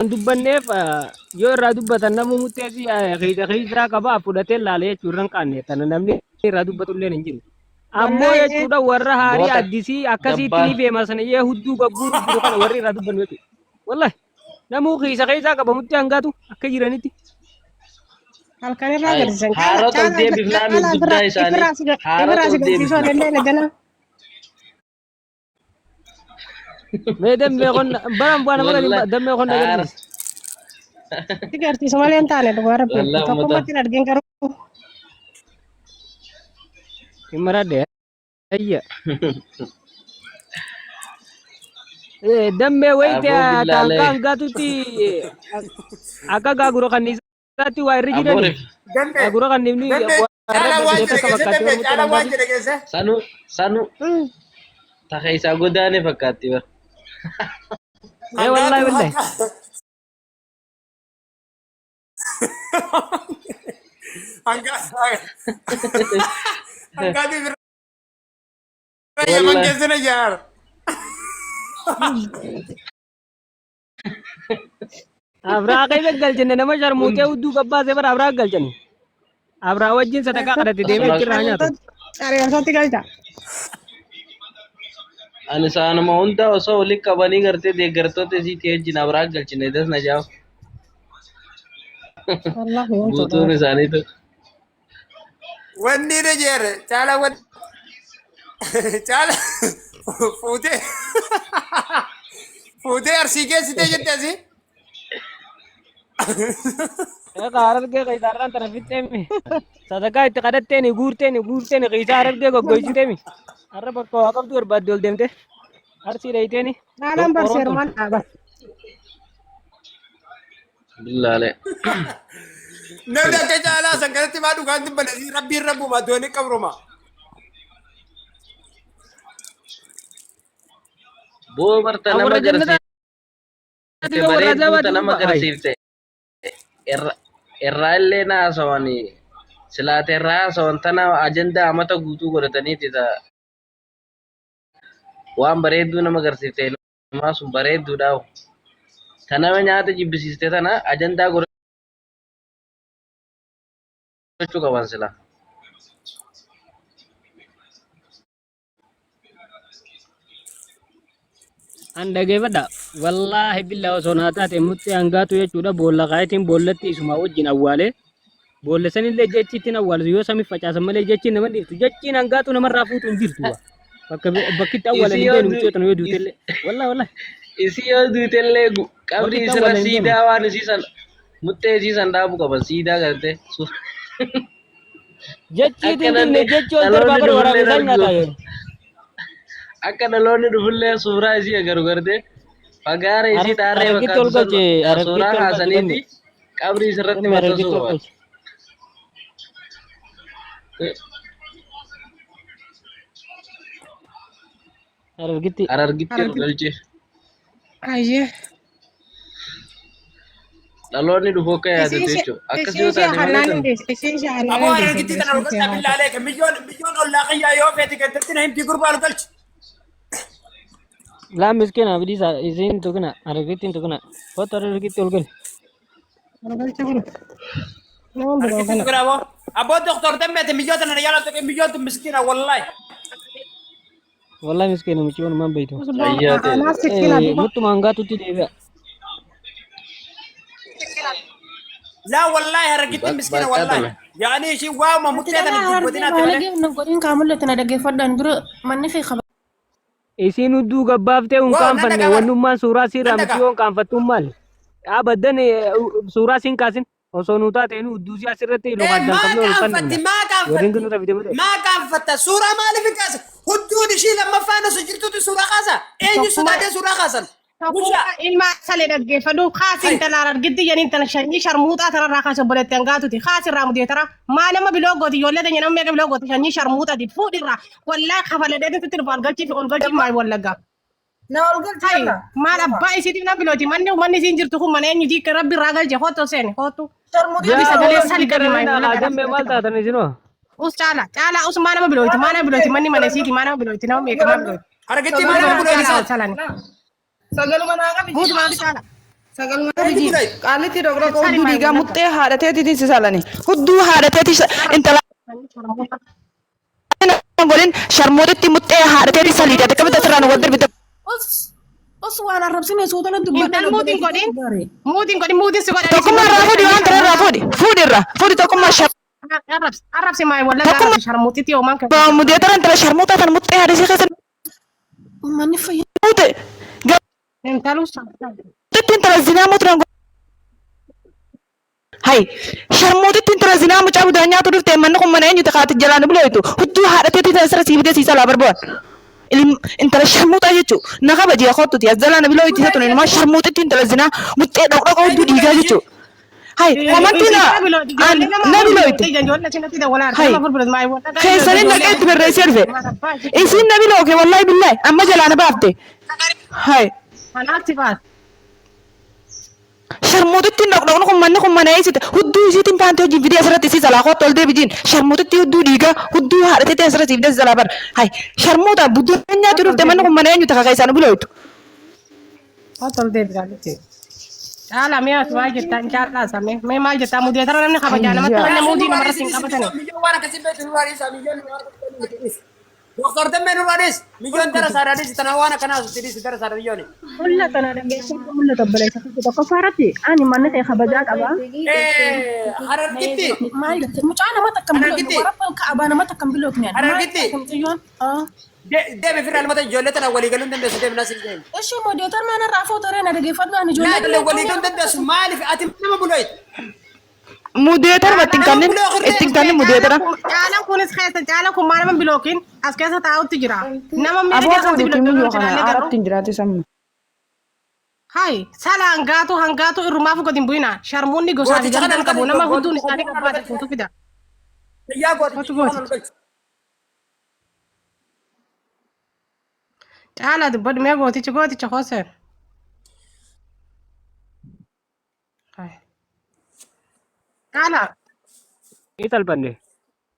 hin dubbanneef yoo irraa dubbatan namuu murtee si keessa keessaa qaba fudhatee laala jechuu irra hin qaanne tana namni irraa dubbatu illee hin jiru. Ammoo Wallaahi jechuudha warra haarii Goota addisii akkasiitti gabbaa ni feema sana yee hudduu gagguuru jiru kana warri irraa dubbannu jechuudha. Wallahi namuu keessa keessaa qaba murtee hangaatu akka jiranitti. Halkan irraa Ay, agarsiisan. Caala haarota ol caala deebifnaa caala nu ofirraa guddaa isaanii ifirraa si haarota ifirraa si ol garsiisuu deebifna. danda'e gana. Mee dammee qonna baraan bu'aa nama Wallahi dammee qonna haara agarsiisa. Si garsiisu malee hin taane dhugaa rabbi. wallahi ummata Tokkummaatti hin argin garuu. Hin maradhe ayya. Dammee wayita aboo billaalee taankaa hangaatutti akka gaagura kanniisaatti waa irra aboo jirani. rif Dambe Gaagura kanniifni dambe waa irra caalaa waan jedhee jedhe takka keessa fakkaatti dambe waan caalaa waan murtee jedhe keessa. sanu sanu ta keessaa godaane fakkaatti bar. Ee wallaahi Hangaatu billahi. akka hangaatu irra yaman Wallahi keessa na jaar. Abraa keessa galchine nama sharmuutee hundi hudduu gabbaasee bara abraa galchani. Abraa wajjin sadaqaa kadhate deemee osuma achirraa nyaatu. Ari'amtooti galcha. ani saanuma hunda osoo walitti qabanii gartee deeggartoota isiitii wajjin abraa galchine das na jaaf Wallaahi waan guutuun sodaa. isaaniitu. Wanni na jeere caalaa wanni caala fuutee fuutee arsii geessitee jette asii. Egaa harargee keessaarraan tana fixxeemi. Sadaqaa itti kadhatteeni guurteeni guurteeni keessaa harargee goggoysiteemi. Har'a bakka waa qabdu barbaadde ol deemte. Arsii dheeyteeni. Caalaan Donqooroon tun. barseerumaan dhaaba. Billaalee. Namni akka caalaa san kanatti maa dhugaan dubbate rabbiin rabbuma doonii qabruma. Boo barta nama Warra jannataa garsiifte warra bareedduu azaabaa ta nama duuba. Ay. garsiifte irraa illee na haasawanii silaate irraa haasawan tana ajandaa amata guutuu godhataniiti ta waan bareedduu nama garsiifte inumaa sun bareedduudhaa ta nama nyaata jibbisiiste tana ajandaa godhachuu qaban sila. An dhageeffadha. Wallaahi billaa osoo naa taate muxxee hangaatu jechuudha boolla kaayetiin boollatti isuma wajjin awwaalee boolla sanillee jechi ittiin awwaaltu yoo sami facaasan malee jechi nama dhiiftu jechiin hangaatu namarraa fuutu hin jirtu. Bakka bakki itti awwaalan Isii hin yoo beeknu du mucoo tana yoo duutellee. Wallaahi wallaahi. isii yoo duutellee Bakki qabrii itti isirra awwaalan hin beeknu. siidaa waan isii san muxxee isii san dhaabu qaban siidaa gartee Jechi akka itti hin namni dhiifne jechi ol darbaa dhaloonni bara dhufullee waraabessaa argu nyaata yoo. akka dhaloonni dhufullee suuraa isii agaru gartee fagaara isii taarree Harargetti fakkaatu ol san galche suuraa harargetti ol galche kaasaniiti damme. qabrii isirratti Damme maxxansuu harargetti ol qaban. galche. Harargetti. Harargitti ol Harargetti. galche Ayyee. dhaloonni dhufu akka Isiin yaadatu ishee jechuudha. Akkas isiin yoo ishee taate malee hannaan tan hin deesse. Isiin ishee hannaan Aboo hin deesse. harargitti tana ol Isiin galcha ishee billaalee kan biyyoon biyyoon ollaa kiyyaa yoo feete keessatti na himti gurbaa ol galchi. Laa miskiina abdiisa isiin tukina harargetti hin tukina. Kottu harargetti ol gali. Galcha kun. Nama biroo Harargitti kana. tuqina aboo. Aboo doktor dammeete miyyoo tana na yaalaa tuqe miyyoon tun miskiina wallaahi. Wallahi miskiina mucayyoon maan beektu. fayyaa ta'e. Anaaf sikkina duuba. Muttuma hangaatutti deebi'a. Laa wallaahi harargitti miskiina Bakka wallaahi. tana. Yaani ishii waama Ati muttee dhala tana harargee dubbatin ati malee. baalagee hin godhin kaamullee tana dhaggeeffadhaan dura manni kee qaba. Isiin hudduu gabbaaftee hin Wow, nan kaanfanne dhagaa bara. wannummaan suuraa siirraa Nan dhagaa. miti yoon kaanfattuun maali? Abadan suuraa siin kaasin osoo nu taate nu hudduu si asirratti Eh, lukaan maa danqabnee ol kaanfatti fannifna. maa Warreen kaanfatti kun nurra fide malee. maa kaanfatta suuraa maaliif hin kaasa hudduun ishii lammaffaan osoo jirtutti suuraa kaasa eenyu sodaatee suuraa kaasan Tokkummaa bushaa ilma salee dhaggeeffadhu kaasi hay intala argitti jedhanii intala shanyii sharmuuxaa tanarraa kaasi obboleetti hangaatuti kaasi irraa mudee tara maa nama biloo gooti ijoollee teenya nama meeqa biloo gooti shanyii sharmuuxaati fuudhirraa wallaahi kafaladheetu sitti dhufa ol galchiif ol galchiif maal wallaggaa. Na ol galchi Hai yalla. maal abbaa isiitiif nama bilooti manni manni isiin jirtu kun mana eenyuti rabbi irraa galche hoottu seeni hoottu. Sharmuuxaa Rabbi Yaa sagalee warri sali qabi maal gararina wallaggaa dammee maal taatan isinoo? Us caala caala us maa nama bilooti maa nama bilooti manni mana isiiti maa nama bilooti nama meeqa maa bilooti. harargitti maa nama Caala bulooti ol salani. Sagaluma naa qabi. Guutumaatu caala. Sagaluma Eenyu biji. buloyte? Qaalitti dogdog Sari hudduu maal dhiigaa wallagga. muxxee haadhateetiin si salani. Hudduu haadhateeti intala godhin sharmootitti muxxee haadhateeti saliidha. Akkamitti asirraan wal darbite. Os os waan arrabsine suutana dubbadha Intal muutiin godhin. Muutiin godhin muutiin si godhan. Tokkummaa irraa fuudhi waan kana irraa fuudhi. Fuudhi irraa. Fuudhi tokkummaa shar. Arrabsi arrabsi maal wallagga Tokkummaa arrabsi sharmuutitti yoomaan kan. mudeetara intala sharmuutaa tan muxxee haadha ishee keessa Uummanni fayyaa. muute. Intaluu Gateetti intala zinaa muturan Hai, sharmuutitti intala zinaa mucaa budaa nyaatu dhufte manni kun mana eenyuti kaati jalaan buleetu hudduu haadhateetti intala sira siibidee siisaa laa barbaad. Intala sharmuutaa jechuu na kabaji kottuti as jalaan bilooyti isa tun ilmaa sharmuutitti intala zinaa muxxee dhoqdhoqa hudduu dhiigaa jechuu. Hai, komantii na na bilooyti. Hai, keessaniin dhaqee itti barreessee dhufe. Isiin na bilooke wallaahi billaahi amma jalaa na baafte. Hai. Kanaaf baas. Sharmuutitti dhaqdhaqni kun manni kun mana eessite hudduu isiitiin paantii hojii fidee asirratti isii salaa kottu ol deebijiin sharmuutitti hudduu dhiigaa hudduu haadhateetti asirratti fidee salaa bar hay sharmuuta buddeen nyaachuu dhufte manni kun mana eenyu takka keessaan bulooytu. Ol deebisaa Caalaa mee as maal jettaan caalaa samee mee maal jettaa mudeetara namni kabajaa namatti wanne muudii namarratti hin qabatani. Miyyoon waan akkasii beektu nurraa dhiisa. Miyyoon waan akkasii dhiisa. Doktor Dammee nurraa dhiisa. Miyyoon darasaadhaa dhiisi. Tana waan akkanaa asitti dhiisi darasaadha miyyooni. Mul'ata na dhaggeeffadhu mul'ata obboleessa koo tokkoffaa irratti ani manni kee kabajaa qaba. Harargitti. Maal jette mucaa nama takka hin Harargitti. bilookne warabban ka'abaa nama takka hin bilookne. Harargitti. Mucayyoon. Deemi firraa ilmoota ijoollee tana walii galuu hin dandeessu deemi naasii deemi. Ishee moodeetar mana irraa fuutaree na dhaggeeffadhu ani ijoollee. Naa walii galuu hin dandeessu maaliif ati nama bulooyte? Mudeetara ittiin kannin ittiin kannin mudeetara. Caalaan kunis keessa caalaan kun maal nama bilookiin as keessa taa'utti jira. Nama miira Aboo keessatti fuudhi bilookii miyyoo kana jiraallee garuu. aaratti hin jiraate samma. Hai, sala hangaatu hangaatu irrumaaf gadi hin bu'ina. Sharmuunni gosaa fi Gooticha kana gandaan qabu halkan nama goota- hudduun isaanii qabbaate fuutu fida. Yaa gooticha Gootu kana gooti. ol galchu. Caalaa dubbadhu mee gootichi gooticha hooseen. Hai. Caalaa Ni salphanne.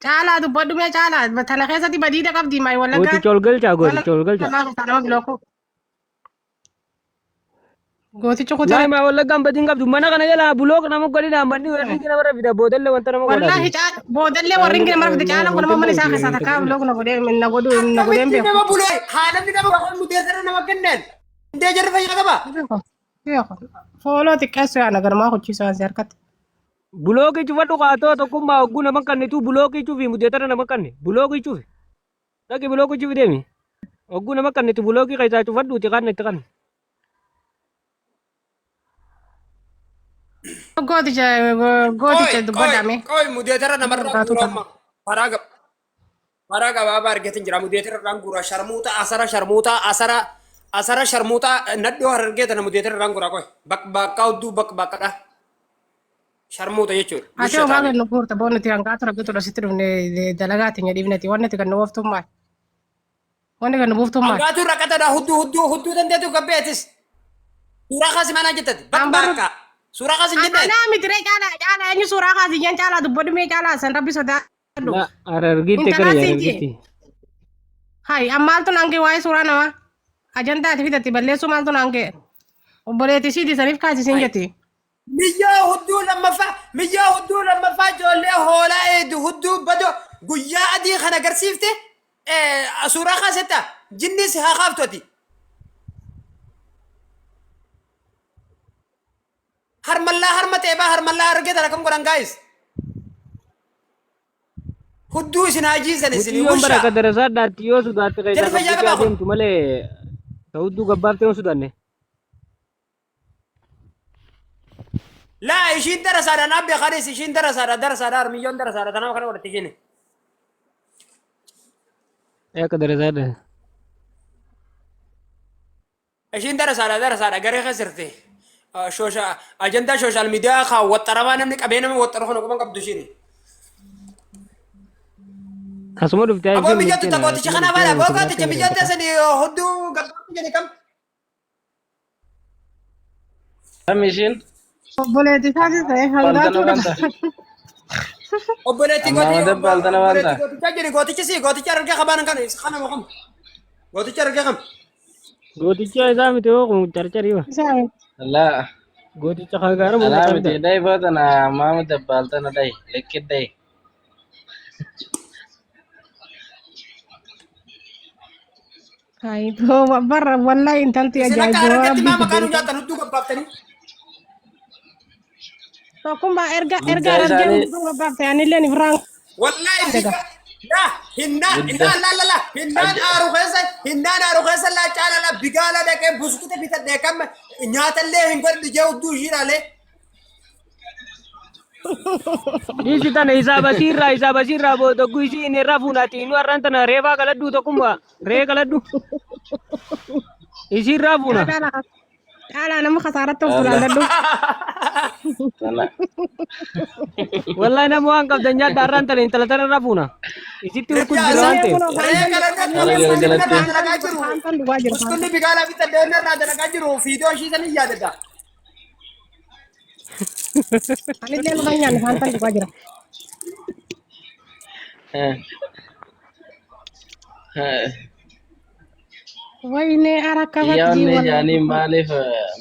caalaa dubbadhu mee caalaa tana keessatti badiida qabdi maay wallaggaa. Gooticha ol galchaa gooticha ol galchaa. Nama bilookuu. Gootichi kutaa. Laa maa wallaggaan badiin qabdu mana kana jala bulook nama godhina manni warri namarra fida boodallee wanta nama Wallaahi godhaati. boodallee warri hin nama fide caalaan kun nama mana isaa keessaa takkaa bilook na godhee na godhuu na godhee hin Akkamitti beeku. nama bulooy? Haalamni nama mudeetara nama kenneen. Hundee jarri fayyaa qaba. Fooloo xiqqeessu yaa nagarmaa kuchiisu asii harkatti. Bulookii cufadhu qaatoo tokkummaa hogguu nama kannitu bulookii cufi mudeetara nama kanne bulookii cufi. Dhaqi bulookii cufi deemi. Hogguu nama kannitu bulookii keessaa cufadhuuti kan itti kanne. Gooticha gooticha dubbadhaame. Qoy mudeetara namarraa guuraa amma. Karaa gabaabaa argatin jira mudeetara irraan guuraa sharmuuta asara sharmuuta asara asara sharmuuta nadhoo harargee tana mudeetara irraan guuraa qoy bak bakka hudduu bak bakkadha. Sharmuuta jechuudha. Ati homaa kennu guurta boonni itti hangaatu rakkatu sitti dhufne dalagaa teenya dhiifneti wanni itti kan buuftuun maal? Wanni kan buuftuun maal? Hangaatu rakkatadha hudduu hudduu hudduu dandeetu gabbeetis. Suuraa kaasi maanaa jettati bak bakka. Suuraa kaasi hin jenneen. Anaa miti ree caalaa caalaa eenyu suuraa kaasi jan caalaa dubbadhu mee caalaa san rabbi sodaadhu. Harargitti Intalaa kana siinji. harargitti. Hai ammaaltu naangee waa'ee suuraa namaa ajandaa ati fidatti balleessuu maaltu naangee obboleettii siiti saniif kaasisiin jetti. Miyyoo hudduu lammaffaa miyyoo hudduu lammaffaa ijoollee hoolaa eegdu hudduu badoo guyyaa adii kana agarsiifte suuraa kaasetta jinnis haa kaaftu ati. Harmallaa harma xeebaa harmallaa argee tana kam godhan gaayis. Hudduu isin haa jiisan isin Mucayyoon bara wushaa. akka darasaa dhaatti yoo sodaatte keessaa Jarri fayyaa qabdee qabaa kun. adeemtu malee ta'udduu gabbaaftee hin sodaanne. Laa ishiin darasaadha naaf beekanis ishiin darasaadha darasaadha harmiyyoon darasaadha tanaaf kana godhatte ishiin. Akka darasaa dha. Ishiin darasaadha darasaadha garee keessirti. Shoosha ajandaa social media kaa waxxaramaa namni qabee nama waxxaru kana quban qabdu ishiin. Asuma dhuftee Aboo miyyootu tapooticha kana baala aboo gooticha miyyoota sani hudduu gabbaabtu jedhe kam. Kam ishiin? Obboleettii isaatis ta'e hangaatu Wanta wanta. Obboleettii Amma gooticha dabbal tana wanta. obboleettii gootichaa jedhe gootichi si gooticha argee qabaan kana kana moo kam. Gooticha argee kam. Gooticha isaa miti hoo kun carcarii ba. Isaa Laa. Gooticha kan gaara Anaa mul'ata miti miti. dhayi bootana maama dabbaaltana dhayi likki dhayi. Hayi barra wallahi intalti Isin akka ajaa'iboo harargetti maa rabbii maqaa nu fidee. nyaattan hudduu gabbaaftanii? Tokkummaa erga erga Guddaa harargee isaanii hudduu gabbaafte anillee ifraan Wallahi daga. la hinnaan guddaa hinnaan la la la hinnaan aaru keessa hinnaan aaru keessa la caala la bigaala dhaqee buskuta bitadhee kam nyaatallee hin godhu jee hudduu ishii ilaalee. Dhiisi tana isaa basiirraa isaa basiirraa booda isii inni irraa fuunaati inni har'aan tana reefaa galadhu tokkummaa ree galadhu isii irraa fuuna. Caalaa caalaa nama kasaaratti of Allah tulaalladhu. tana Wallahi nama waan qabdan nyaadha har'aan tana intala tana irraa fuuna. Isitti urku Riyaa jira waan Anillee ta'eef. kunoo ree faantan galadhu tana anillee buskunni galgalatti. irraa dalagaa jiru. faantan dhugaa jira Buskunni faantan. bigaalaa bitadhee irraa dalagaa jiru fiidoo ishii sanii yaadadha. Anillee lukaan nyaanne faantan dhugaa jira. Wayne ara Iyyaa kabajjii onnee wallahi. jaanii maaliif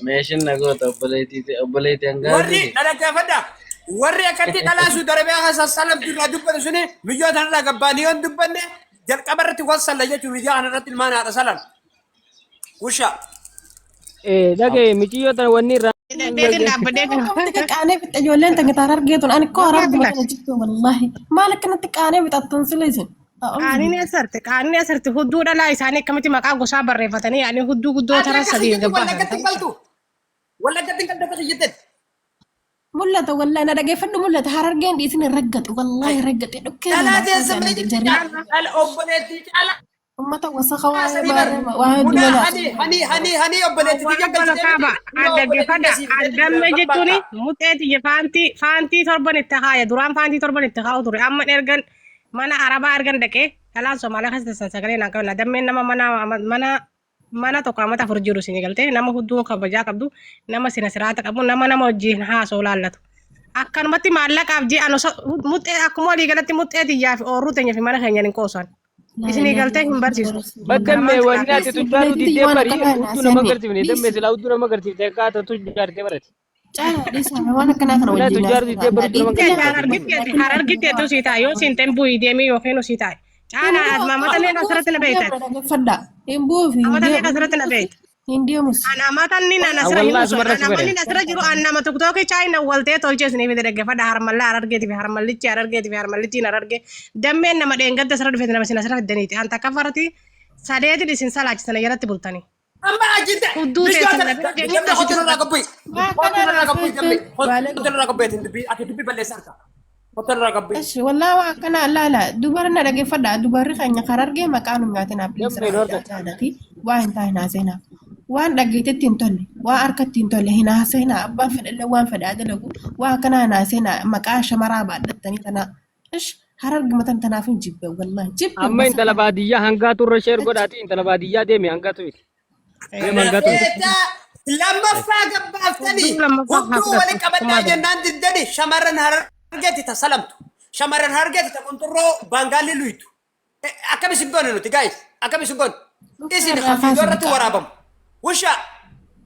meeshin na goota obboleettii obboleettii Warri hangaatuuti. dhaggeeffadha. Warri akkatti dhalaa Suudi Arabiyaa keessa salamtu irraa dubbatu suni biyyoota kanarraa gabbaanii yoo hin dubbanne jalqaba irratti wal salla jechuun biyya kana irratti ilmaan haadha salan. Usha. Dhagaye miciyyoo tana wanni irraa Beetin dhaabbadhee Akkamitti qaanee fixa ijoolleen tanga taara argeetun ani koo Wallahi hararguma billahi. kana jirtu wallahi maal akkanatti qaanee fixattan sila isin. Qaaniin eessarti qaaniin eessarti hudduu dhalaa isaanii akkamitti maqaa gosaa barreeffatanii yaani hudduu guddoo Ati tara akka sadii kiyyatti gabbaasan. wallaggatti hin galtu. Wallaggatti hin galtu akka kiyyatti. Mul'ata wallahi na dhageeffadhu mul'ata harargeen dhiisin hin raggate wallahi hin raggate dhukkee Dhalaa irraa teessa kaasee malee jarri dhala obboleettii caalaa ummata wasaka waa'ee sanii bar. baaree waa'ee Munaa duwalaa. hani hani hani hani obboleettii Awwaala tiyya bala galchitee kaaba miti. Munaa obboleettii addaggeeffadha tiyya siif fidee addamme jechuun barbaadda. muxeeti faantii faantii torban itti haaya duraan faantii torban itti haa'u ture amma ergan mana arabaa ergan dhaqee dhalaan Somaaliyaa keessa teessan sagalee naan qaban adammeen nama mana mana mana tokko amata afur jiru isin galtee nama hudduu kabajaa qabdu nama sina siraata qabu nama nama wajjin haasoo laallatu. Akkanumatti maallaqaaf ji'an osoo muxee akkuma walii galatti muxee xiyyaa fi oorruu teenya fi mana keenya hin qoosan. Isinii galtee hin barsiisu. Baddammee Kanamaan wanni ati xiqqaa. tujjaaruu Obboleettii diddee waan barii akkanaa hin hudduu nama haasofne. agarsiifne dammee Dhiisi. silaa hudduu nama agarsiifte akkaataa tujjaartee barate. Caalaa dhiisaa waan akkanaa kana Wanni ati wajjin tujjaaruu diddee haasofna. barii nama Dhiitti agarsiifte. Harargitti harargitti atu sii ta'a yoo siin ta'in bu'ii deemii yookiin usii ta'a. Caalaa amata meeqa asirratti na beektan? Dhaggeeffadha. Hin bu'uuf hin Amata meeqa asirratti na beekta? hin deemus. An amata inni nan asirra Awwallaa jiru sun asumarra an si bare. amanni asirra jiru an nama tokko chaayina waltee tolchee isinii fide dhaggeeffadha harmallaa harargeetii fi harmallichi harargeetii fi harmallittiin harargee dammeen nama dheengadda asirra dhufe nama isin asirra fiddaniiti an takka farati sadeetin isin salaachisan jalatti bultanii. Amma ajjinte Hudduu biyyoota teessan na bira geenye dambe asitti hoteela irraa qabbi. Waa Hoteela irraa kanarraa qabbi dambe. baala Hoteela irraa qabbi ati dubbii ati dubbii balleessaa harka. Hoteela irraa qabbi. Eshi wallahi waa akkana laala dubara na dhaggeeffadha dubarri keenya harargee maqaa nu nyaatinaa bilisa Dammeen horda. jaalati waa hin taane haaseenaa waan dhaggeetetti hin tolle waa harkatti hin tolle hin haaseenaa abbaan fedhallee waan fedhaa dalagu waa akkanaa hin haaseenaa maqaa shamaraa baadhattanii tana ish hararge matan tanaaf hin jibbe wallahi jibbe Amma intala wasaka baadiyyaa hangaatu irra sheer godhaati intala baadiyyaa deemi hangaatu miti. Deemi hangaatu miti. Eetaa lammaffaa gabbaaftanii Hudduu lammaffaa haa hudduu waliin fudhattu qabannaa tokkummaa jennaan diddani shamarran harargeetti ta salamtu. Shamarran harargeetti ta qunxurroo baangaalli luytu. Akkam isin goone nuti gaayis akkam isin goone. dhukkee Isin irraa fiidoo kaasi irratti maqaa waraabamu. Wushaa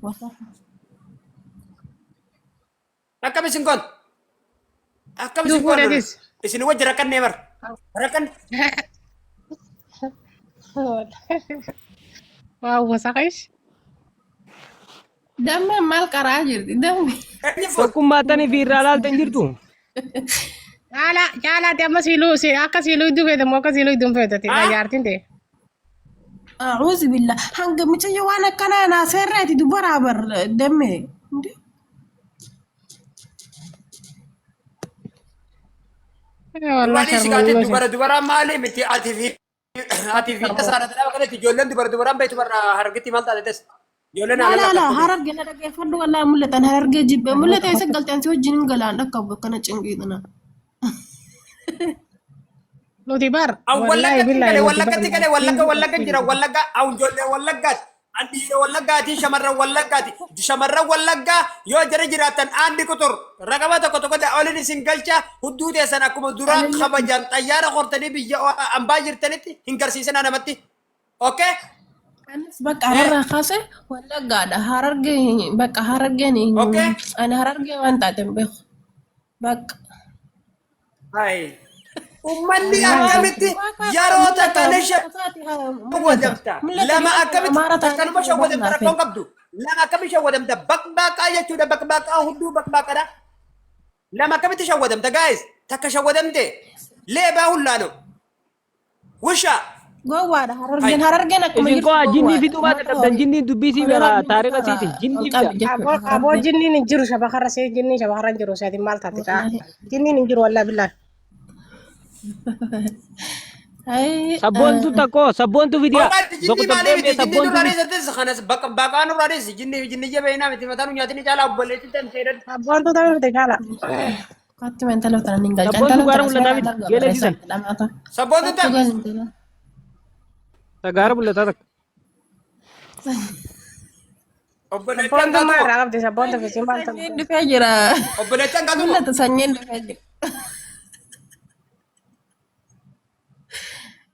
wasaka. akkam isin goone. Akkam Hudduu isin goone nuti. fuudhatis. Isin wajji rakkannee bara. Rakkanne. Waa wasaqeesh. Dammeen maal qaraa jirti damme. Eenyu fuudhe? Tokkummaa tanii fi irraa laaltan jirtu. Caalaa caalaati amma siiluu akka siiluu iddoo feetamu akka siiluu iddoo feetati Ah? jaartiin ta'e. A'uuzu billah hanga mucayyo waan akkanaa naaseerreeti dubaraa bar damme. Wallahi Duraanii si gaate sharmuun dubara dubara maali miti ati fi ati fi tasaara dhala kanatti ijoolleen dubara dubaraan beektu barra harargetti maal taate tes ijoolleen Laa haala laa laa lakkaatti hararge na dhaggeeffadhu wallaahi mul'atan harargee jibbe mul'ata isa galteen si wajjin hin galaan dhaqqabu akkana cinqiidhana. Nuti bar wallahi wallaggatti billahi gale nuti bar wallaggatti gale wallagga wallagga jira wallagga awun ijoollee wallaggaati an dhiira wallaggaati shamarran wallaggaati shamarran wallaggaa yoo jara jiraatan aandi quxur raqaba tokko tokko olin isin galcha hudduu teessan akkuma duraa kabajan xayyaara hortanii biyya ambaa jirtanitti hin garsiisanaa namatti okay. Anis bakka hararraa kaase wallaggaadha. Harargee bakka harargeen Okay. ani harargee waan taate hin beeku. Bakka. Hai. Ummanni akkamitti yeroo takka ni shawwadamta. Lama akkamitti akkanuma shawwadamta rakkoon qabdu. Lama akkamitti shawwadamta baqbaqaa jechuudha baqbaqaa hunduu baqbaqadha. Lama akkamitti shawwadamta guys takka shawwadamte leebaa hullaano. Wusha. Gowwaadha harargeen harargeen akkuma Isin jirtu koo jinnii gowwaadha. fixuu baate dhabdan jinniin dubbii sii beeka taariqa siiti jinnii fida. Aboo jinniin hin jiru shabakarra see jinniin shabakarra hin jiru seetiin maal taate caa jinniin hin jiru wallaahi billaahi. Sabboontu takkoo sabboontu fidiya. Kophaatti jinni maalii miti jinni nurraa dhiisatis kanas baqaa nurraa dhiisi jinni jinni jabeenaa miti mataa nu nyaatini caalaa obboleetti tan seedan. Abboontu tamii fite caala. Katti mentala tana nin galcha. Sabboontu gaara mul'ataa miti geelee siisan. Sabboontu tan. Gaara mul'ataa takka. Obboleetti Sabboontu maal hangaatu. irraa qabdi sabboontu fi maal taate. Sanyiin dhufee jira. Obboleetti hangaatu. Mul'ata sanyiin dhufee jira.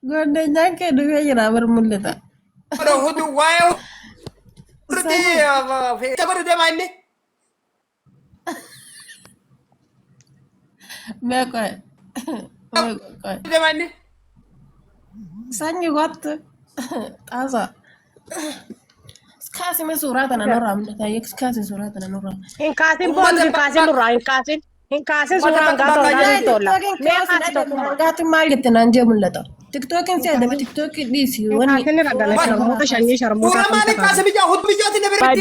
Gondeenyaan kee dhufee jira bar mul'ata. Hudu waa'ee huduutti godhu deemaa inni. Meeqa? Meeqa? Deemaa inni. Sanyi kottu. Xaasa. Kaasime suuraa tana nurraa mul'ata. Kaasi suuraa tana nurraa. Hin kaasin boontu hin kaasin nurraa hin kaasin hin kaasin suuraa hangaa tola tola. Mee kaasi tokkummaa. Hangaatu maal jette naan jee mul'ata. Tiktookiin si adabe tiktookiin dhiisi. Hin kaasin irra dhala sharmuuta shanyii sharmuuta. Suuraa maaliif kaase biyyaa hudu biyyaatti na biratti.